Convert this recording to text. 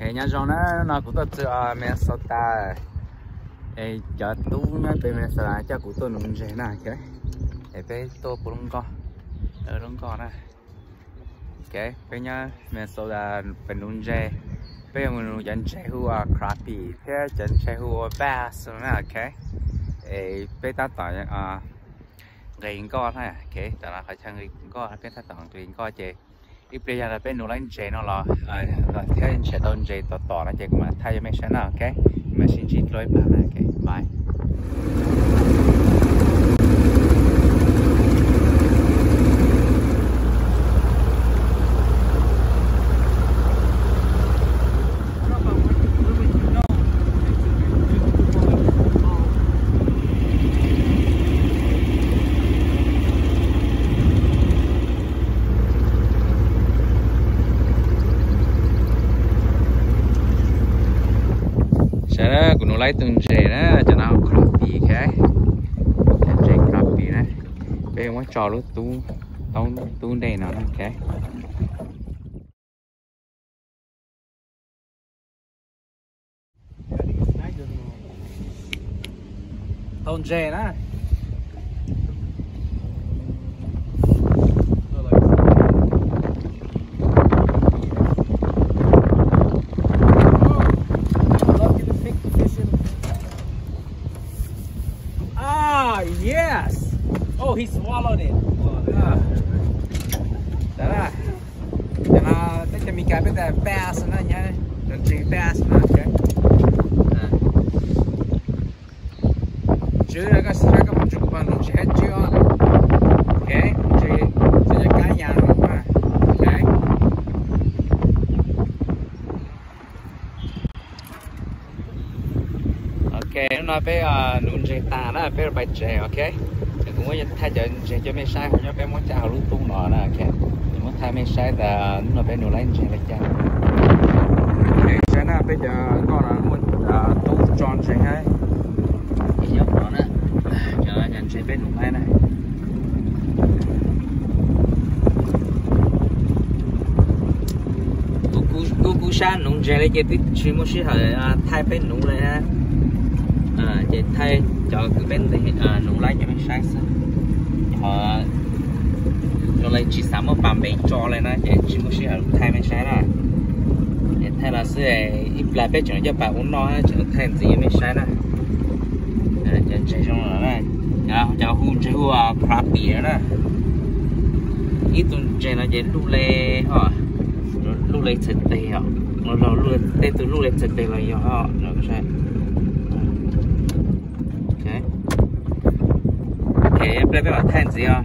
Nyob zoo na, no kuv tuaj txog Minnesota. Es cov tub nyob pem Minnesota coj kuv tuaj nuv ntses na. Es peb tuaj puv lub nkoj, lub nkoj na. Peb nyob Minnesota pem nuv ntses. Peb yuav mus nuv cov ntses hu ua crappie thiab cov ntses hu ua bass na, ok. Es peb tab tom nqis nkoj na, ok, tam no qhov chaw nqis nkoj, peb tab tom nqis nkoj ces ib pliag yog peb nuv lawv ntses no los thiab nrhiav tau ntses tom tom no ces kuv mam thaij yuav mej saib na, ok. Mam sib ntsib dua ib plag na, ok, bye. Saib na, kuv nuv lawv ib tug ntses na, cov no crappie, ok. Cov ntses crappie na, peb muab tso lub tub, tub ntej no na, ok. Tau ntses na. Ah, yes. Oh, he swallowed it. Cov no, teb chaws Amelikas peb tas bass na, nyob ntses bass na. Tswv, koj saib koj mus tsuj kuv pas ntses hab tswv os. Ok, ntses, ntses kab yas no. Ok. Ok, hnub no peb nuv ntses tas na, peb pais tsev, ok. Kuv muab thaij cov ntses cov mej saib, nyob peb muab coj hauv lub tub no na, ok. Muab thaij mej saib tas hnub no peb nuv lawv ntses li cas. Saib na, peb cov nkoj no muaj tub tso ntses hab. Nyob no na, cov ntses peb nuv hab na. Kuv kuj sab nuv ntses li ces twb tsis muaj sij hawm thaij peb nuv li. Ces thaij cov kwv peb nuv lawv cov mej saib xwb. Ho zoo li tsis xav muab pas npeev tso li na ces tsis muaj sij hawm thaij mej saib na. Ces thaij no xwb, ib plag peb tseem coj pas ua noj tseem thaij ntxiv mej saib na. Cov ntses zoo no na, cov hu ntses hu crappie na. Ib tug ntses no ces luj le, luj le txhais tes os, tej tug luj le txhais tes los yog. Ces ib pliag peb mam thaij ntxiv os.